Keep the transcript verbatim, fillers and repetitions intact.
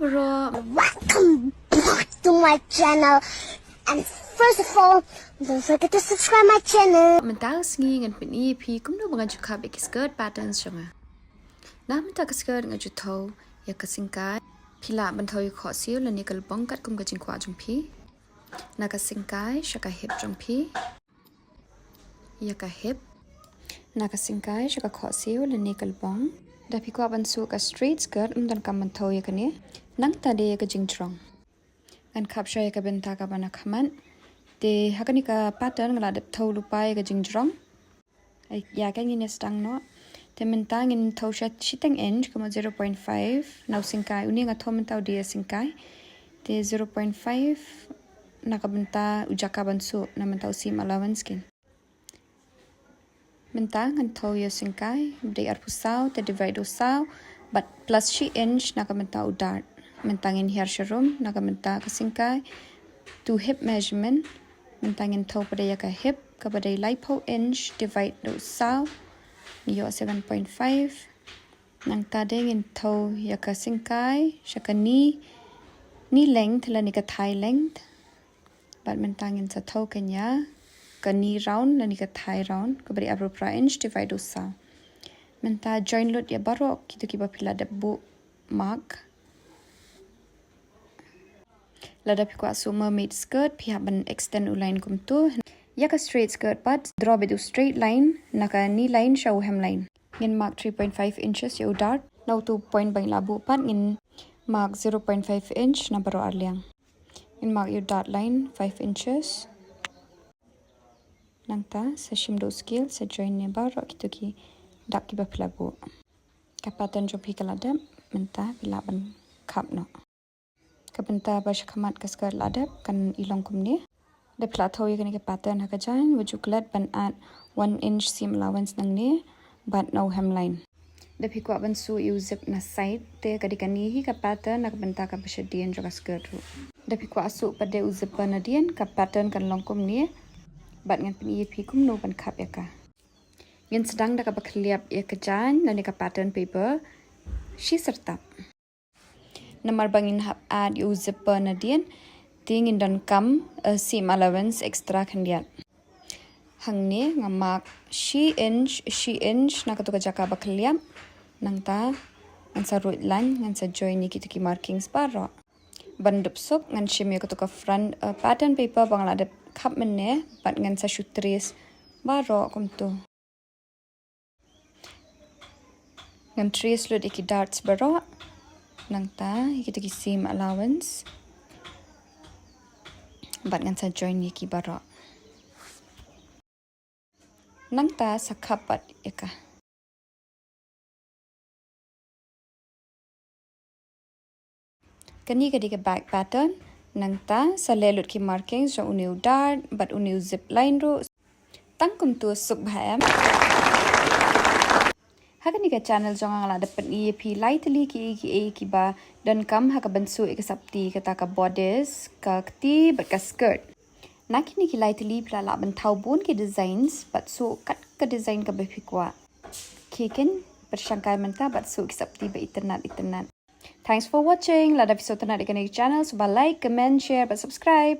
Bro, Welcome back to my channel. And first of all, don't forget to subscribe my channel. Mynta ka sngi ngan pyni ïa phi kumno ba nga ju khap ïa ki skirt patterns jong nga. Na mynta ka skirt nga ju thew ïa ka syngkai. Phi lah ban thew ïa ka khohsiew lane ka lbong katkum ka jingkwah jong phi. Na ka syngkai sha ka hip jong phi. Ïa ka hip. Na ka syngkai sha ka khohsiew lane ka lbong. Da phi kwah ban suh ka straight skirt, ym donkam ban thew ïa kane. Nangta dei ïa ka jingjrong. Ngan khap sha ïa ka bynta kaba na khmat. Te ha kane ka pattern nga la dep thew lypa ïa ka jingjrong. Ai, ïa ka ngin ïa sdang noh. Te mynta ngin thew sha shiteng inch, kumno zero point five. Na u syngkai, une nga thew mynta u dei ïa syngkai. Te zero point five na ka bynta u jaka ban suh, na bynta u seam allowance kin. Mynta ngan thew ïa u syngkai, ba dei arphew saw, te divide da u saw, bad plus shi inch na ka bynta u dart. Mynta ngin hiar sharum, na ka bynta ka syngkai, to hip measurement, mynta ngin thew pat ïa ka hip, kaba dei laiphew inch, divide da u saw, ngi ïoh seven point five. Nangta dei ngin thew ïa ka syngkai, sha ka knee, knee length, lane ka thigh length. Bad mynta ngin sa thew kane ïa ka knee round, lane ka thigh round, kaba dei arphew phra inch, divide da u saw. Mynta join lut ïa baroh kito kiba phi la dep buh mark. Lada phi kwah suh mermaid skirt, phi hap ban extend u line kumto. Ïa ka straight skirt pat, draw beit u straight line, na ka knee line sha u hemline. Ngin mark three point five inches ïa u dart. Na uto u point ba ngi la buh pat ngin mark zero point five inch na baroh arliang. Ngin mark ïa u dart line five inches. Nangta sa shim da u scale, sa join ïa baroh kito ki dak kiba phi la buh. Ka pattern jong phi ka la dep, mynta phi lah ban khap noh. Ka bynta ba sha khmat ka skirt la dep, kan i long kumne. Da phi la thew ïa kane ka pattern ha ka jaiñ, wat ju klet ban add one inch seam allowance nangne, bad na u hemline. Da phi kwah ban suh ïa u zip na side, te ka dei kane hi ka pattern na ka bynta kaba shadien jong ka skirt ruh. Da phi kwah suh pat de u zipper nadien, ka pattern kan long kumne, bad ngan pyni ïa phi kumno ban khap ïa ka. Ngin sdang da kaba khylliap ïa ka jaiñ, lane ka pattern paper, shi syrtap. Namar ba ngin hap add ïa u zipper nadien, te ngin donkam, eh, seam allowance extra khyndiat. Hangne nga mark shi inch, shi inch na kato ka jaka ba khylliap. Nangta ngan sa ruid line, ngan sa join ïa kito ki markings baroh. Ban dup suk ngan shim ïa kato ka front, eh, pattern paper ba nga la dep khap mynne, bad ngan sa shu trace baroh kumto. Ngan trace lut ïa ki darts baroh. Nangta ïa kito ki seam allowance. Bad ngan sa join ïa ki baroh. Nangta sa khap pat ïa ka. Kane ka dei ka back pattern. Nangta sa leh lut ki markings jong une u dart bad une u zip line ruh. Tang kumto suk bha em. Ha kane ka channel jong nga nga la dep pyni ïa phi lai tylli kiei kiei kiba donkam ha kaban suh ïa ka sopti, kata ka bodice, ka kti bad ka skirt. Na kine ki lai tylli phi la lah ban thaw bun ki designs bad suh kat ka design kaba phi kwah. Khie keiñ, pyrshang kai mynta bad suh ki sopti ba itynnat itynnat. Thanks for watching. Lada phi sngewtynnat ïa kane ka channel, sngewbha like, comment, share bad subscribe.